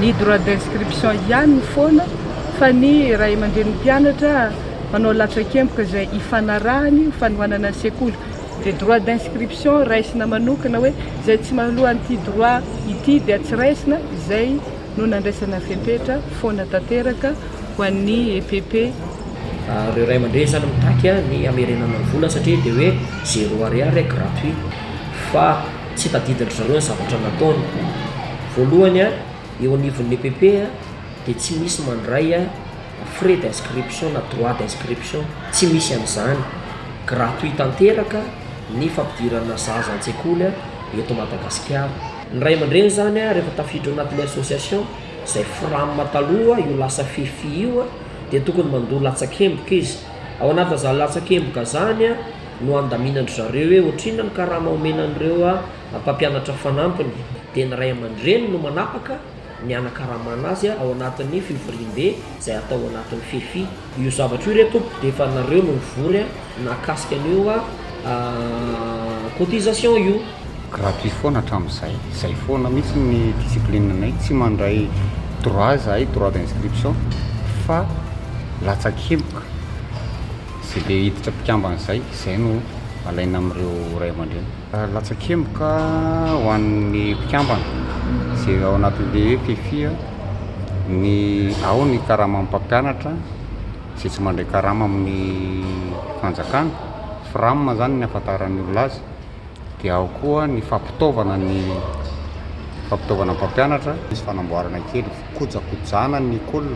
Ny droit d'inscription ihany no foana fa ny ray aman-drenin'ny mpianatra manao latsakemboka izay ifanarahany ho fanohanana ny sekoly. Dia droit d'inscription raisina manokana hoe izay tsy mahaloa an'ity droit ity dia tsy raisina, izay no nandraisana fepetra foana tanteraka ho an'ny EPP. Ireo ray aman-dreny izany mitaky ny hamerenana ny vola satria dia hoe zéro ariary gratuit fa tsy tadidin-dry zareo ny zavatra nataony. Voalohany, eo anivon'ny EPP dia tsy misy mandray frais d'inscription na droit d'inscription, tsy misy an'izany. Gratuit tanteraka ny fampidirana zaza an-tsekoly eto Madagasikara. Ny ray aman-dreny izany rehefa tafiditra ao anatin'ny association, izay fram taloha io lasa FEFI io dia tokony mandoa latsakemboka izy. Ao anatin'izany latsakemboka izany no andaminan-dry zareo hoe ohatrinona ny karama omena an'ireo mpampianatra fanampiny. Dia ny ray aman-dreny no manapaka ny hanakaramana azy ao anatin'ny fivoriambe izay atao ao anatin'ny FEFI. Io zavatra io re tompoko dia efa nareo no nivory nahakasika an'io cotisation io. Gratuit foana hatramin'izay, izay foana mihitsy ny discipline nay, tsy mandray droit izahay, droit d'inscription fa latsakemboka izay le hiditra mpikambana izay, izay no alaina amin'ireo ray aman-dreny. Latsakemboka ho an'ny mpikambana izay ao anatin'le hoe FEFI ny ao ny karaman'ny mpampianatra izay tsy mandray karama amin'ny fanjakana, FRAM zany ny ahafantaran'ny olona azy. Dia ao koa ny fampitaovana ny fampitaovana mpampianatra. Misy fanamboarana kely, fikojakojana ny école.